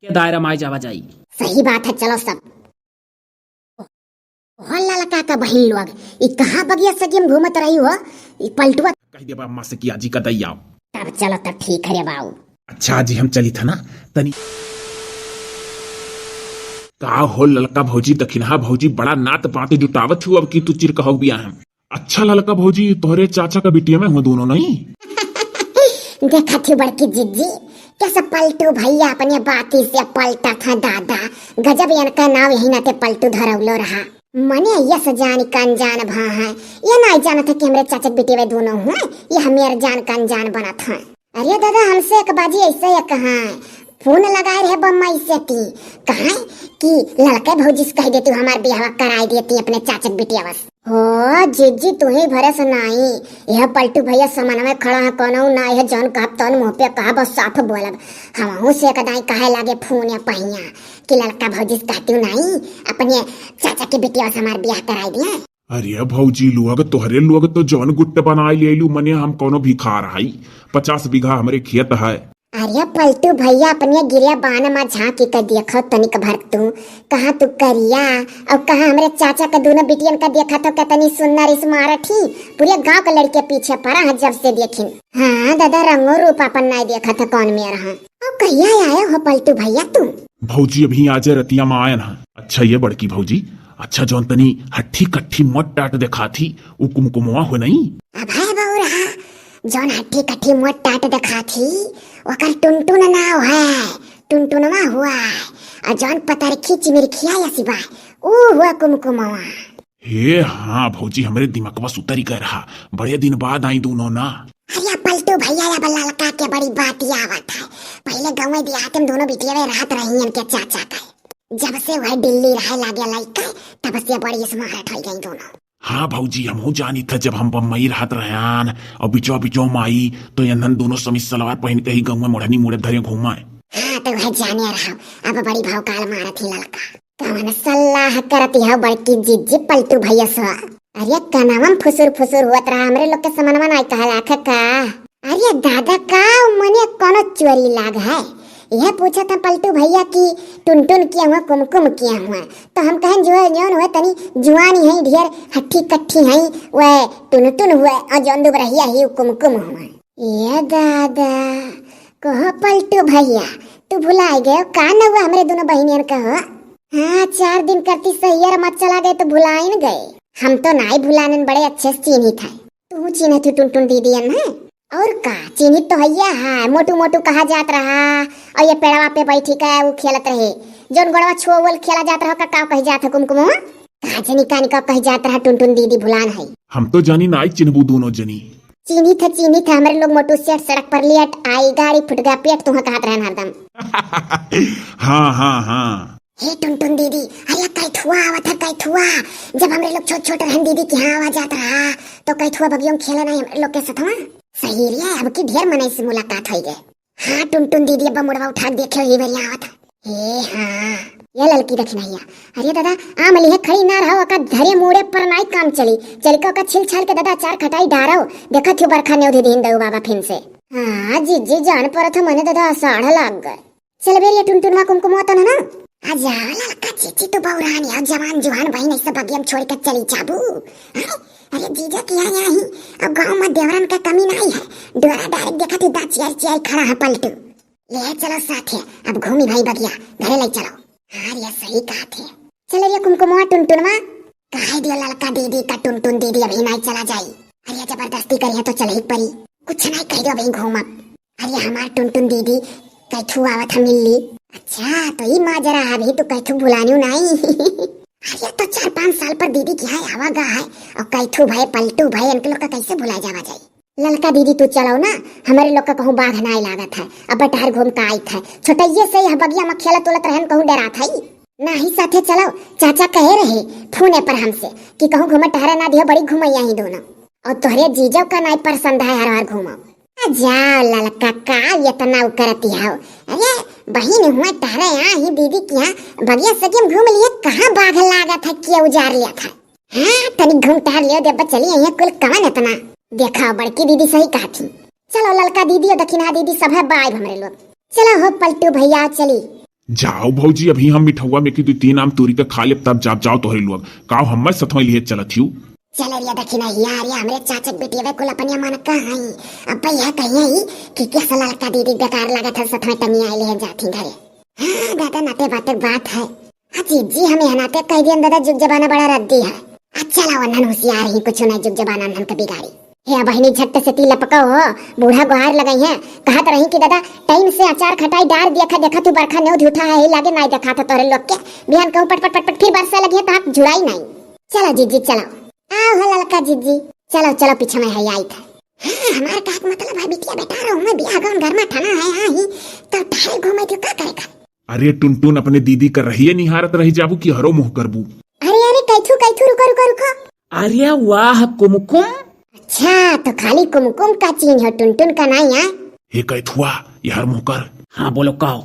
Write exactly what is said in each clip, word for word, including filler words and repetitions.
के दायरा में आइ जावा जाई। सही बात है, चलो सब। हो ललका का बहिन लोग, ई कहाँ बगिया सगिया में घूमत रही हो? ई पलटुआ कहि देबा अम्मा से कि आजी का दई आओ। तब चलो, तब ठीक है रे बाऊ। अच्छा आजी, हम चली था ना तनी। का हो ललका भौजी, दखिनहा भौजी, बड़ा नात बात जुटावत हूँ अब की तू चिरकहौ बिया हम। अच्छा ललका भौजी, तोहरे चाचा का बिटिया में हुआ दोनों नहीं? देखत ही बड़की जिज्जी, कैसे पलटू भैया अपने बाती से पलटत है दादा। गजब इनका नाव यही नाते पलटू धरौलो रहा। मने ये से जानी का अनजान भा है, ये नाई जानत है कि हमरे चाचा के बिटिया में दोनों हुए, ये हमें जान का अनजान बनत है। अरे दादा, हमसे एक बाजी ऐसे एक कहाँ फोन लगाए रहे बम्मा इससे ती, कहाँ कि ललके भौजी से कह देती हमार बियाह कराए देती अपने चाचा के बिटिया बस। हो जिज्जी, तू ही भरे से नाई, यह पलटू भैया समनवे खड़ा है, कोनो ना यह जौन कहब तौन मुँह पे कहा, बस साफ बोलब। हमहू से एक दाई कहे लागे फोन या पहिया कि ललका भौजी से कहती हूँ नाई, अपने चाचा के बिटिया से हमार बियाह कराए दिया। अरे भौजी लोग, तोहरे लोग तो जौन गुट्ट बनाए ले लू, मने हम कोनो भिखार हई, पचास बीघा हमरे खेत है। अरे पलटू भैया, अपने गिरिया बान मा झांकी के देखो तनिक भर तू, कहाँ तू करिया और कहाँ हमरे चाचा के दोनों बिटियन का देखा तो कितनी सुंदर smart ही, पूरे गांव के लड़के पीछे पड़ा है जब से देखिन। हाँ दादा, रंगो रूप अपन नाई देखा था कौन मेर है। और कहिया आए हो पलटू भैया तू? भौजी अभी आज रतिया में आयन है। अच्छा ये बड़की भौजी, अच्छा जौन तनी हट्ठी कट्ठी मोट टाट देखा थी, उ कुमकुमवा हो नहीं? अब है बउरहा, जौन हट्ठी कट्ठी मोट टाट देखा थी, ओकर टुनटुन नाव है, टुनटुनवा हुआ है, और जौन पतरखी चिमिरखिया यसी बा, ऊ हुआ कुमकुमवा। हे हाँ भौजी, हमरे दिमगवा सुतरी गए रहा, बड़े दिन बाद आई दोनों ना। अरे पलटू भैया, अब ललका के बड़ी बात आवत है, पहले गाँव देहात में दोनों बिटिया रहत रही इनके चाचा के, जब से वह दिल्ली रहे लागे लइका, तब से बड़ी smart हो गई दोनों। हाँ भौजी, हमहू जानी था जब हम बम्बई रहत रहन और बिचवा बिचवा माई तो यंधन दोनों समीज सलवार पहन के ही गाँव में मोढ़नी मुड़े धरे घूमा है। हाँ तो वह जाने रहा, अब बड़ी भौकाल मारत ही ललका। कौन सलाह करती है बड़की जिज्जी पलटू भैया से? अरे कनवा में फुसुर फुसुर हुआ रहा, हमरे लोग के समनवा नाई कहला ख का? अरे दादा का मने कोनो चोरी लाग है? यह पूछा था पलटू भैया कि टुनटुन किया हुआ कुमकुम किया हुआ, तो हम कहन जो है जौन हुआ तनी जुआनी है ढेर हट्ठी कट्ठी है, वह टुनटुन हुआ और जौन दुबरहिया ही कुमकुम हुआ। ये दादा, कहो पलटू भैया, तू भुलाए गए का नौवा हमरे दोनों बहिनियन का हो? हाँ, चार दिन करती सहियर मत चला गए तो भुलाइन गए। हम तो नाई भुलानन, बड़े अच्छे से चीन्ही था। तू चीन्ह थी टुनटुन दीदियन है? और का, चीन्ही तो हैया है, मोटू मोटू कहा जात रहा। और ये पेड़वा पे बैठी का वो खेलत रहे, जौन गोड़वा छुओ वोल खेला जात रहा, का, का कही जात है कुमकुमवा? का जनी का निका कही जात रहा टुनटुन दीदी भुलान है। हम तो जानी नाई चिन्हबू दोनों जनी। चीन्ही था, चीन्ही था, हमरे लोग मोटू सेठ सड़क पर लेट आई, गाड़ी फुट गया पेट, तुहा कहत रहन हरदम। हाँ, हाँ, हाँ। हे टुनटुन दीदी, अरे कैथुआ आवत है कैथुआ। जब हमरे लोग छोट छोट रहन दीदी के यहाँ आवा जात रहा, तो कैथुआ बगियों में खेले नहीं हमरे लोग के सथवा। सही रे, अब की ढेर मनई से मुलाकात होई गए। हाँ टुनटुन दीदी, अब मुड़वा उठा के देखियो, ही बेरिया आवत है। हे हाँ, ये ललकी दखिनहिया। अरे दादा, आम लिहे खड़ी ना रहो, ओका धरे मूड़े पर नाई काम चली। चल के ओका छिल छाल के दादा अचार खटाई डारो। देखत हो बरखा नेवधी दीन दऊ बाबा फिन से। हाँ जिज्जी, जान परत है मने दादा, आषाढ़ लाग गए। चल बेरिया टुनटुनवा कुमकुमवा तन ना। आ जा ललका चीची, तू बौरान या जवान जुहान बहिन ऐसे बगियम छोड़ के चली जाबू। हैं? अरे जीजा किया यहाँ ही, अब गाँव में देवरन का कमी नहीं है। डोरा डायरेक्ट देखा थी दा चियार चियार खड़ा है पलटू। ले चलो साथे, अब घूमी भाई बगिया, घरे ले चलो। हाँ रे, सही कहा थे। चल रे कुमकुमवा टुनटुनवा। कहे दिया ललका दीदी का टुनटुन दीदी अभी नाई चला जाई। अरे जबरदस्ती करिया तो चले ही परी, कुछ नाई कह दो अभी घूमब। अरे हमार टुनटुन दीदी कैथू आवत हम मिल ली। अच्छा तो ई माजरा अभी तो कैथू भुलानी नाई। अरे तो चार पाँच साल पर दीदी के यहाँ आवा गा है और कैथू भय पलटू भय इनके लोग का कैसे भुला जावा जाई। ललका दीदी तू चलाओ ना, हमरे लोग का कहूँ बाघ नाई लागत है। अब बटहर घूम का आइत है, छोटइये से यह बगिया में खेलत उलत रहन कहूँ डरात है। नाही साथे चलाओ, चाचा कहे रहे फोने पर हमसे कि कहूँ घूमे टहरे ना दियो, बड़ी घुमैया ही दोनों। और तोहरे जीजो का नाई पसंद है हर हर घूमो। आ जाओ ललका, का इतना उ करती हो? अरे बहिन हुआ टहरे यहाँ ही दीदी के यहाँ बगिया सगिया में घूम लिए, कहाँ बाघ लागत है के उजार लिया था। हाँ, तनी घूम टहर लियो दे, बस चली, यहाँ कुल कवन इतना। देखा, बड़की दीदी सही कहा थी। चलो, ललका दीदी और दखिनहा दीदी सब है बाइब हमरे लोग। चलो हो पलटू भैया, चली। जाओ भौजी, अभी हम मिठौआ में की दुइ तीन आम तूरी के खा लेब, तब जाब। जाओ तोहरे लोग, काव हम्मै सथवै लिहे चलत हिउ? चल रे दखिनहिया, अरे हमरे चाचा के बेटियवे कुल अपनिया मन का हई। अब यह कहिए ही कि कैसा ललका दीदी बेकार लागत है, सथवै टंगिया आइले हैं जात ही घरे। हाँ दादा, नाते बाते बात है। हाँ जीजी, हम यह नाते कह दियन दादा, जुग जमाना बड़ा रद्दी है। अच्छा ला वन्हन होशियार ही, कुछ नहीं जुग जमाना उन्हन के बिगाड़ी। हे बहिनी, झट से ती लपको हो, बूढ़ा गुहार लगई है। कहत रही कि दादा टाइम से अचार खटाई डार दिया खा, देखा तू बरखा नेव झूठा है, ही लागे नाई देखा था तोरे लोग के। बिहान कहूँ पट पट पट पट फिर बरसा लगी है तो हाथ जुड़ाई नहीं। चलो जीजी चलो, आओ हो ललका जीजी, चलो चलो पीछे में है आई था। हाँ, हमार कहत मतलब है बिटिया बेटा रहो में बियाह गौन घर में ठाना है, हाँ ही तो ढाई घूमे तू का करेगा? अरे टुनटुन, अपने दीदी का रहिए निहारत रह जाबू कि हरो मुँह करबू? अरे अरे कैथू कैथू, रुको रुको रुको। अरे वाह कुमकुम। अच्छा, तो खाली कुमकुम का चीन हो, टुनटुन का नाई है? हे कैथुआ, ये हर मुँह कर। हाँ बोलो काव।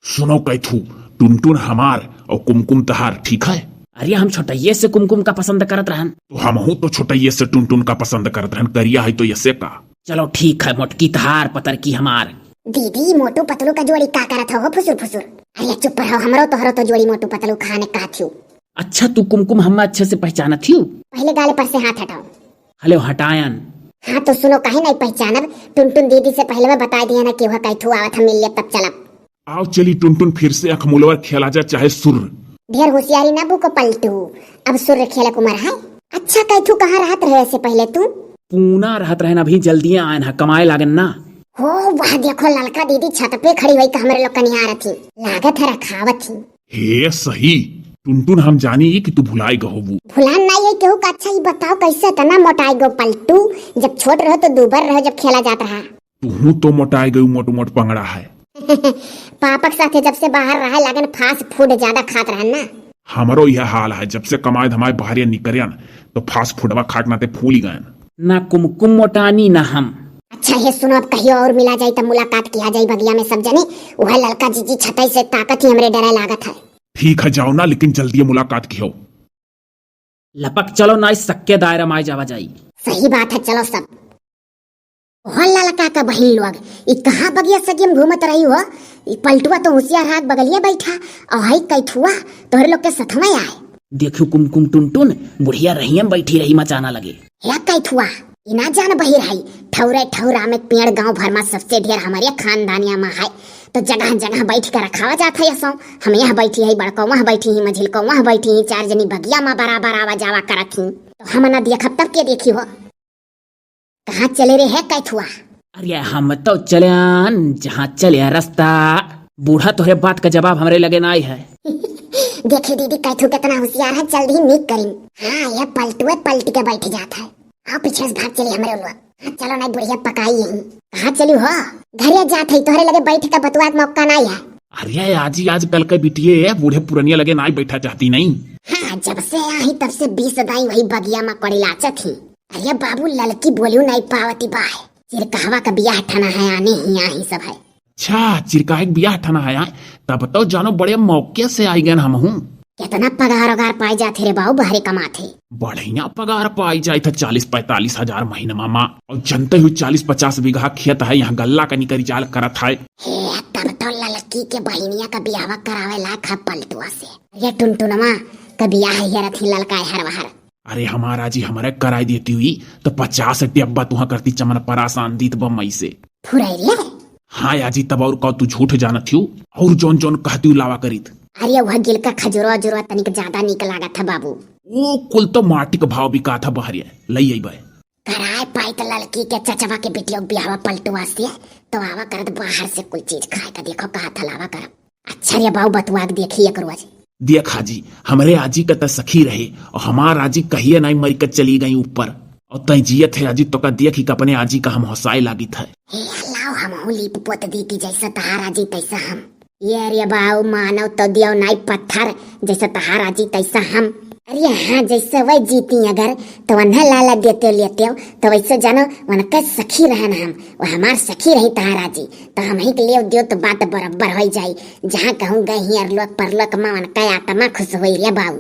सुनो कैथू, टुनटुन हमार और कुमकुम तहार, ठीक है? अरे हम छोटइये से कुमकुम का पसंद करत रहन। तो हमहू तो छोटइये से टुनटुन का पसंद करत रहन, करिया है तो यसे का। चलो ठीक है, मोटकी तहार पतरकी हमार। दीदी मोटू पतलू का जोड़ी का करत हो फुसुर फुसुर? अरे चुप रहो, हमरो तोहरो तो जोड़ी मोटू पतलू खाने का थियू। अच्छा तू कुमकुम हम्मा अच्छे से पहचानत हियू? पहले गाले पर से हाथ हटाओ। हले हटायन। हाँ तो सुनो, काहे नहीं पहचानब? टुनटुन दीदी से पहले मैं बता दिया ना कि वह कैथू आवत हम मिल लेब तब चलब। आओ चली टुनटुन, फिर से अखमुलवर खेला जा चाहे सुर्र। ढेर होशियारी ना बुको पलटू, अब सुर्र खेले के उमर है। अच्छा कैथू कहाँ रहत रहे से पहले तू? पूना रहत रहन, अभी जल्दिए आयन है, कमाए लागन ना। हो वाह, देखो ललका दीदी छत पे खड़ी हुई का हमरे लोग कनिहा रथी, लागत है रखावत ही। हे सही टुनटुन, हम जानी कि तू भुलाई गहोबू। भुलान नाई है केहू का। अच्छा ई बताओ कैसे इतना मोटाई गो पलटू, जब छोट रहो तो दूबर रहो जब खेला जात रहा। तुहू तो मोटाई गई, मोट मोट पंगड़ा है। पापक साथे जब से बाहर रहे लागन फास्ट फूड ज्यादा खात रहन ना। हमरो यह हाल है, जब से कमाए धमाए बाहर निकरियन तो फास्ट फूडवा खाट नाते फूली गयन। ना कुमकुम मोटानी ना हम। अच्छा ये सुनो, अब कहियो और मिला जाई तब मुलाकात किया जाई बगिया में सब जने। वह ललका जीजी छतई से ताकत ही हमरे डरे लागत है। ठीक है जाओ ना, लेकिन जल्दी मुलाकात किहो। लपक चलो ना, इस सक्के दायरा में आए जावा जाई। सही बात है, चलो सब। हो ललका का बहिन लोग, ई कहाँ बगिया सगियम घूमत रही हो? ई पलटुआ तो होशियार हाथ बगलिए बैठा, और हई कैथुआ तोहरे लोग के सथवा आए। देखियो कुमकुम टुनटुन, बुढ़िया रहियम बैठी रही मचाना लगे। हे कैथुआ, ई ना जान बहिर हई, ठौरे ठौरा में पेड़ गांव भर में सबसे ढेर हमारे खानदानिया में है, तो जगह जगह बैठ के रखावा जात है। यसो हम यहाँ बैठी है, बड़को वहाँ बैठी है, मझिलको वहाँ बैठी है, चार जनी बगिया में बराबर आवा जावा करत ही, तो हम ना देखब तब के देखी हो? कहाँ चले रे है कैथुआ? अरे हम तो चले आन, जहाँ चले रास्ता। बूढ़ा तोहरे बात का जवाब हमरे लगे ना आई है। देखी दीदी, कैथू कितना होशियार है, जल्दी ही नीक करीन। हाँ, ये पलटुए पलट के बैठ जात है। आओ पीछे से भाग चली हमरे लोग। हाँ, चलो नहीं बुढ़िया पकाई यहीं। कहाँ चली हो? घरे जात है, तोहरे लगे बैठ के बतुआ के मौका नहीं है। अरे आजी, आजकल के बिटिये बूढ़े पुरनिया लगे नाई बैठा चाहती नहीं। हाँ, जब से आई तब से बीस दाई वही बगिया में कड़ी लाचत ही। अरे बाबू, ललकी बोलियो नहीं पावती बाय। चिरकहवा का बियाह ठना है, आने ही यहाँ ही सब है। अच्छा, चिरकाहे के बियाह ठना है, आय? तब तो जानो बड़े मौके से आई गन हमहू। कितना पगार वगार पाई जात है रे बाबू, बहरे कमात है? बढ़िया पगार पाई जाए था, चालीस पैंतालीस हजार महीना मा। और जनते हुई चालीस पचास बीघा खेत है, यहाँ गल्ला का निकरी चाल करत है। हे, तब तो ललकी के बहिनिया का बियाहवा करावे लायक है पलटुआ से। ये टुनटुनमा का बियाह है रथी ललका हर वहर। अरे हमार आजी, हमरे कराई देती हुई तो पचास डिब्बा तुहा करती चमन परासान दीत बम्मई से। फुरैले? हाँ आजी, तब और का तू झूठ जानत हियो? और जौन जौन कहती हूँ लावा करीत। अरे वह गिलका खजुरवा उजुरवा तनिक ज्यादा नीक लागत है बाबू। वो कुल तो माटी के भाव बिकात है बहरिया, लई अइबे। कराए पाई त ललकी के चचवा के बिटिया के बियाहवा पलटुआ से, तो आवा करत बाहर से कुल चीज खाए का, देखो कहत है लावा करब। अच्छा रे बाऊ, बतुआ के देखी एक रोज। देख आजी, हमरे आजी का त सखी रहे और हमार आजी कहिए नाई मरी के चली गई ऊपर। और तय जियत है आजी, तो का देख ही के अपने आजी का हम हौसाए लागित है। हे अल्लाह, हमहू लीप पोत दी कि जैसा तहार आजी तैसा हम। ये रे बाऊ, मानव तो दियो नाई पत्थर, जैसा तहार आजी तैसा हम। अरे हाँ, जैसे वह जीती अगर, तो वन्हे लाला देते लेते हो, तो वैसे जानो वनके सखी रहन हम, वो हमार सखी रही तहार आजी, तो हम ही के लेव दियो तो बात बराबर हो जाई। जहाँ कहूँ गई ही अरलोक परलोक मा वनके आत्मा खुश होई रे बाऊ।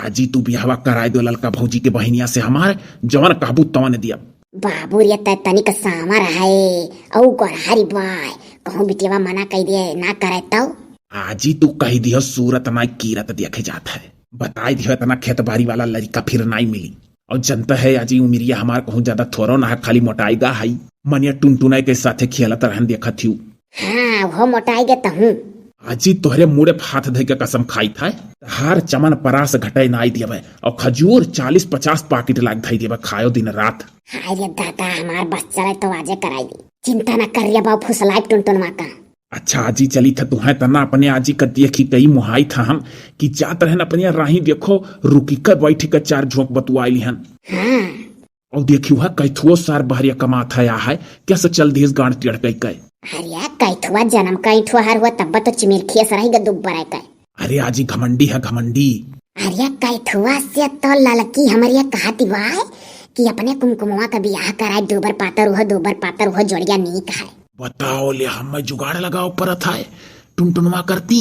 आजी तू बियाहवा कराए दो ललका भौजी के बहिनिया से हमार, जवन कहबू तवन दियब। बाबू रे, तै तनिक सांवर है, औ गोरहरी बाय, कहूँ बिटियावा मना कई दे, ना करे तौ। आजी तू कहि दिहो सूरत नाई कीरत देखे जात है। बताई दिहो इतना खेत बारी वाला लड़िका फिर नाई मिली। और जनता है आजी उमिरिया हमार कहूँ ज्यादा थोरो ना है, खाली मोटाई गा है। मनिया टुनटुनाई के साथे खेलत रहन देखत हिउ। हाँ, वो मोटाई गे तहूँ। आजी तोहरे मुड़े पे हाथ धइ के कसम खाई था, हार चमन परास घटे नाई दियवे, और खजूर चालीस पचास पाकिट लाग धइ दियवे, खायो दिन रात। हाय रे दादा, हमार बस चले तो आजे कराई दी। चिंता न कर रे बाऊ, फुसलाइब टुनटुनवा का। अच्छा आजी, चली था तुहे तना अपने आजी का देखी कई मुहाई था हम कि जात रहन अपने राही देखो, रुकी के बैठी के चार झोंक बतुआई लिहन। हाँ। और देखियो है कैथुओ सार बहरिया कमात है, आ है कैसे चल दिस गांड टेढ़ कई के। अरे कैथुआ जन्म का ऐठुआ हर हुआ तब तो चिमिरखिया सराही का दुब्बर है के। अरे आजी घमंडी है घमंडी। अरे कैथुआ से तो ललकी हमरिया कहती बा कि अपने कुमकुमवा का बियाह कराए, दूबर पातर हुआ, दूबर पातर हुआ जोड़िया नीक है। बताओ ले, हम जुगाड़ लगाओ परत है। टुनटुनवा करती,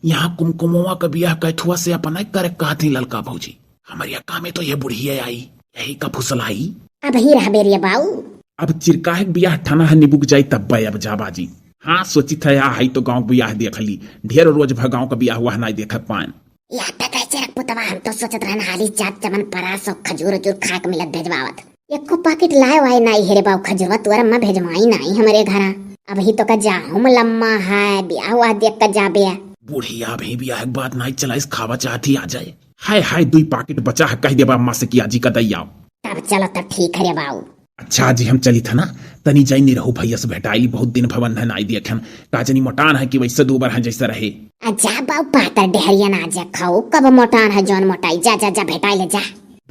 यहाँ कुमकुमवा का बियाह कैथुआ से अपना करे कहती ललका भौजी। हमरिया कामे तो ये बुढ़िया आई, यही का फुसलाई। अब ही रहबे रे बाऊ। अब चिरकाहे के बियाह ठना है निबुक जाई तब अब जा बाजी। हाँ सोची था या हाई तो गाँव के बियाह देख ली, ढेर रोज भर गाँव का बियाह हुआ नाई देखत पाएन। या त कैसे रख पुतवा, हम तो सोचत रहन हाली जात चमन परास और खजूर उजूर खाक मिलत भेजवावत। एको पाकिट लाए वाए नाई हेरे बाऊ खजूरवा, तोर अम्मा भेजवाई नाई हमरे घरा। अबही तो का जाहुम लम्मा है, बियाह हुआ देख का जाबे। बुढ़िया अबही बियाह के बात नाई चलाइस, खावा चाहती आ जाए। हाय हाय, दुई पाकिट बचा है, कह देबा अम्मा से कि आजी का दई आओ। तब चलो तब ठीक है रे बाऊ। अच्छा आजी हम चली था ना, तनी जाई निरहू भैया से भेटाई ली, बहुत दिन भवन है नाई देखन। का जनी मोटान है कि वैसे दूबर है जैसे रहे। आ जा बाऊ पातर डेहरिया ना जा खाऊ, कब मोटान है जौन मोटाई, जा जा जा भेटाई ले जा।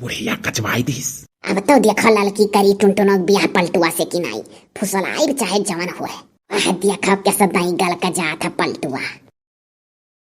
बुढ़िया कचवाई दिस। अब तो देखो ललकी करी टुनटुनो बियाह पलटुआ से कि नाई, फुसलाइब चाहे जवन हुए। वह देखो कैसे दाई गल का जात है पलटुआ।